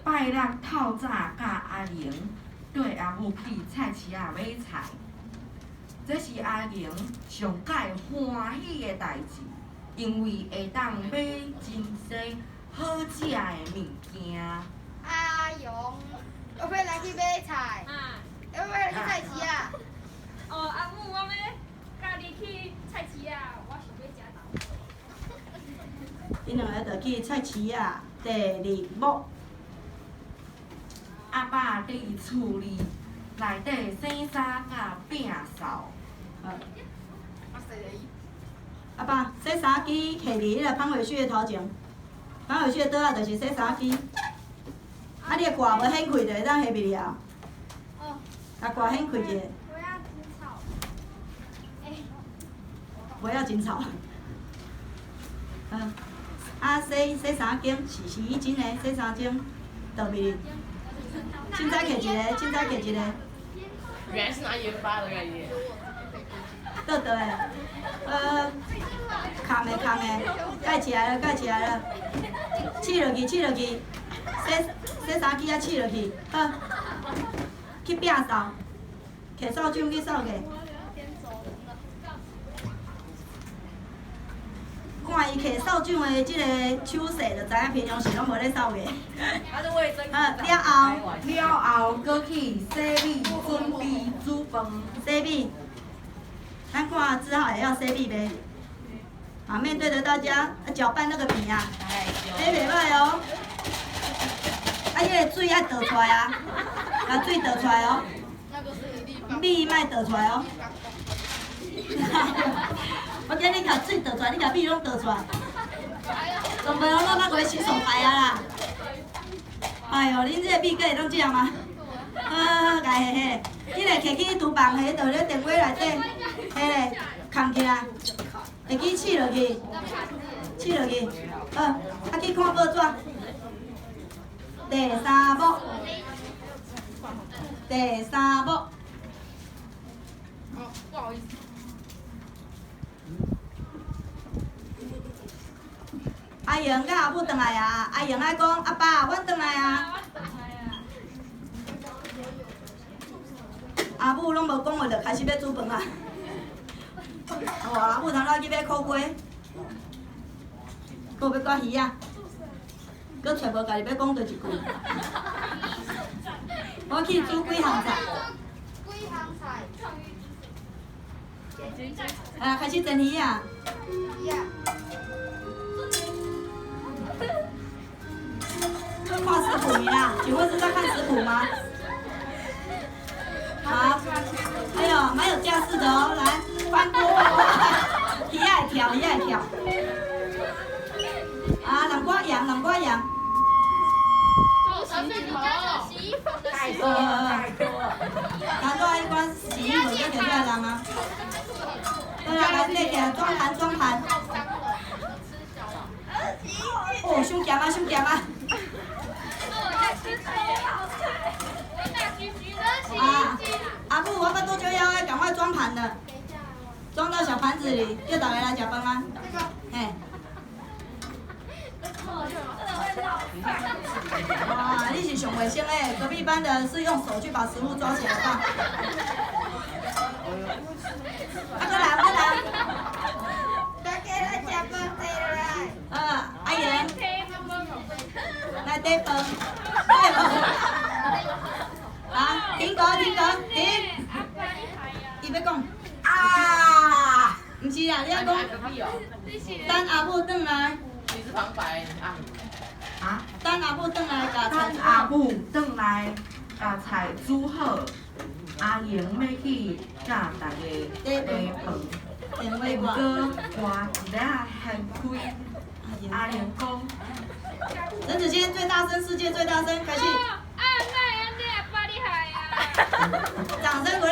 拜六透早佮阿玲綴阿母去菜市仔買菜，這是阿玲上蓋歡喜的代誌，因為會當買真濟好食的物件。阿勇，我欲來去買菜。啊。我欲來去菜市仔。哦，阿母，我欲佮你去菜市仔，我想欲食豆腐。𪜶兩个就去菜市仔，第二幕。阿爸佇厝裡內底洗衫佮摒掃。好。阿爸，洗衫機摕佇彼个放回去的頭前，放回去的桌仔就是洗衫機。啊，你的蓋無掀開就會當翕入去啊。哦。共蓋掀開一下。不要真吵。不要真吵。嗯，啊，洗洗衫間是洗衣精的，洗衫精倒入去。凊彩摕一个，凊彩摕一个。原來是拿鹽巴的概念。倒倒的，崁的崁的，蓋起來了，蓋起來了，試落去，試落去，洗洗衫機仔試落去，好，去摒掃，摕掃帚去掃去。看伊摕掃帚的這個手勢，就知影平常時攏無咧掃的。好，了後，了後，閣去洗米，準備煮飯。洗米，咱看志浩會曉洗米袂？啊，面對著大家，攪拌那個米啊，這袂䆀哦。啊，彼个水愛倒出來啊，共水倒出來哦。米莫倒出來哦。我叫你共水倒出來，你共米攏倒出來。全部攏落那個洗手台啊啦！哎喲，恁這個米閣會當食嗎？好，共下下，這个摕去廚房，彼佇咧電話內底，彼个崁起來，會記試落去，試落去，好，啊去看報紙。第三幕，第三幕。哦，不好意思。阿英佮阿母轉來啊！阿英愛講阿爸，阮轉來啊！阿母攏無講話，就開始欲煮飯啊！哦，阿母頭仔去買苦瓜，閣有欲割魚仔，閣揣無家己欲講佗一句。我去煮幾項菜。幾項菜。啊，開始煎魚仔。魚仔。看食譜啦，請問是在看食譜嗎？好，哎呦，蠻有架勢的哦，來翻鍋，魚仔會跳，魚仔會跳。啊，南瓜羊，南瓜羊。太多太多。難怪彼款洗衣粉閣摕出來人啊。對啊，來對起來，裝盤裝盤。哦，傷鹹啊，傷鹹啊！啊，阿母，我腹肚足枵的，趕快裝盤了，裝到小盤子裡，叫大家來食飯啊！嘿。哇，你是上衛生的，隔壁班的是用手去把食物抓起來放。啊，閣來，閣來。大家來食飯，來來。阿英。來綴飯。啊，停歌，停歌，停。伊欲講。啊！毋是啦，你愛講。等阿母轉來。你是旁白啊？啊？等阿母轉來，共菜。等阿母轉來，共菜煮好，阿英欲去佮大家綴飯。毋過換一下掀開，阿玲講。陳子謙最大聲，世界最大聲，開始。啊，哪會按呢？阿爸你害啊！掌聲鼓勵。